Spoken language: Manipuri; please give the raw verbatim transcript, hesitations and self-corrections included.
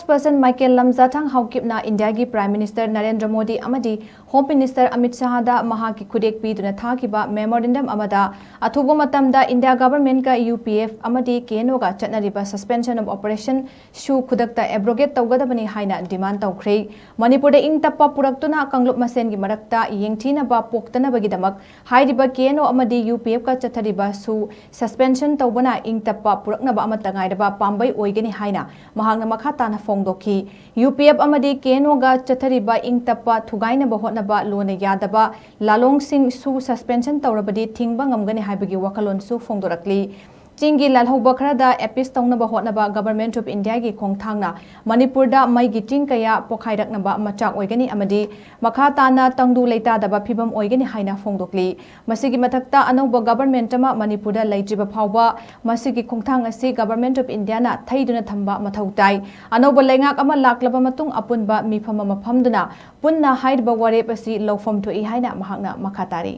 Person Michael Lamjathang Haokipna ꯏꯟꯗꯤꯌꯥꯒꯤ Prime Minister ꯅꯔꯦꯟꯗ꯭ꯔ ꯃꯣꯗꯤ ꯑꯃꯗꯤ Home Minister ꯑꯃꯤꯠ ꯁꯥꯍꯗ ꯃꯍꯥꯛꯀꯤ ꯈꯨꯗꯦꯛ ꯄꯤꯗꯨꯅ ꯊꯥꯈꯤꯕ memorandum ꯑꯃꯗ ꯑꯊꯨꯕ ꯃꯇꯝꯗ ꯏꯟꯗꯤꯌꯥ governmentꯀ UPF ꯑꯃꯗꯤ KNOꯒ ꯆꯠꯅꯔꯤꯕ suspension of operation ꯁꯨ ꯈꯨꯗꯛꯇ abrogate ꯇꯧꯒꯗꯕꯅꯤ ꯍꯥꯏꯅ demand ꯇꯧꯈ꯭ꯔꯦ꯫ ꯃꯅꯤꯄꯨꯔꯗ ꯏꯪ ꯇꯞꯄ ꯄꯨꯔꯛꯇꯨꯅ ꯀꯥꯡꯂꯨꯞ ꯃꯁꯦꯟꯒꯤ ꯃꯔꯛꯇ ꯌꯦꯡꯊꯤꯅꯕ ꯄꯣꯛꯇꯅꯕꯒꯤꯗꯃꯛ ꯍꯥꯏꯔꯤꯕ KNO ꯑꯃꯗꯤ UPFꯀ ꯆꯠꯊꯔꯤꯕ ꯁꯨ suspension ꯇꯧꯕꯅ ꯏꯪ ꯇꯞꯄ ꯄꯨꯔꯛꯅꯕ ꯑꯃꯠꯇ ꯉꯥꯏꯔꯕ ꯄꯥꯝꯕꯩ ꯑꯣꯏꯒꯅꯤ ꯍꯥꯏꯅ ꯃꯍꯥꯛꯅ ꯃꯈꯥ ꯇꯥꯅ ꯐꯣꯡꯗꯣꯛꯈꯤ꯫ UPF ꯑꯃꯗꯤ KNOꯒ ꯆꯠꯊꯔꯤꯕ ꯏꯪ ꯇꯞꯄ ꯊꯨꯒꯥꯏꯅꯕ ꯍꯣꯠꯅꯕ ꯂꯣꯟꯅ ꯌꯥꯗꯕ ꯂꯥꯂꯣꯡꯁꯤꯡ ꯁꯨ suspension ꯇꯧꯔꯕꯗꯤ ꯊꯤꯡꯕ ꯉꯝꯒꯅꯤ ꯍꯥꯏꯕꯒꯤ ꯋꯥꯈꯜꯂꯣꯟꯁꯨ ꯐꯣꯡꯗꯣꯔꯛꯂꯤ꯫ ꯆꯤꯡꯒꯤ ꯂꯥꯜꯍꯧꯕ ꯈꯔꯗ appease ꯇꯧꯅꯕ ꯍꯣꯠꯅꯕ Government of Indiaꯒꯤ ꯈꯣꯡꯊꯥꯡꯅ ꯃꯅꯤꯄꯨꯔꯗ ꯃꯩꯒꯤ ꯆꯤꯡ ꯀꯌꯥ ꯄꯣꯈꯥꯏꯔꯛꯅꯕ ꯃꯆꯥꯛ ꯑꯣꯏꯒꯅꯤ ꯑꯃꯗꯤ ꯃꯈꯥ ꯇꯥꯅ ꯇꯪꯗꯨ ꯂꯩꯇꯥꯗꯕ ꯐꯤꯕꯝ ꯑꯣꯏꯒꯅꯤ ꯍꯥꯏꯅ ꯐꯣꯡꯗꯣꯛꯂꯤ꯫ ꯃꯁꯤꯒꯤ ꯃꯊꯛꯇ ꯑꯅꯧꯕ government ꯑꯃ ꯃꯅꯤꯄꯨꯔꯗ ꯂꯩꯇ꯭ꯔꯤꯕ ꯐꯥꯎꯕ ꯃꯁꯤꯒꯤ ꯈꯣꯡꯊꯥꯡ ꯑꯁꯤ Government of Indiaꯅ ꯊꯩꯗꯨꯅ ꯊꯝꯕ ꯃꯊꯧ ꯇꯥꯏ꯫ ꯑꯅꯧꯕ ꯂꯩꯉꯥꯛ ꯑꯃ ꯂꯥꯛꯂꯕ ꯃꯇꯨꯡ ꯑꯄꯨꯟꯕ ꯃꯤꯐꯝ ꯑꯃ ꯐꯝꯗꯨꯅ ꯄꯨꯟꯅ ꯍꯥꯏꯔꯤꯕ ꯋꯥꯔꯦꯞ ꯑꯁꯤ ꯂꯧꯐꯝ ꯊꯣꯛꯏ ꯍꯥꯏꯅ ꯃꯍꯥꯛꯅ ꯃꯈꯥ ꯇꯥꯔꯤ꯫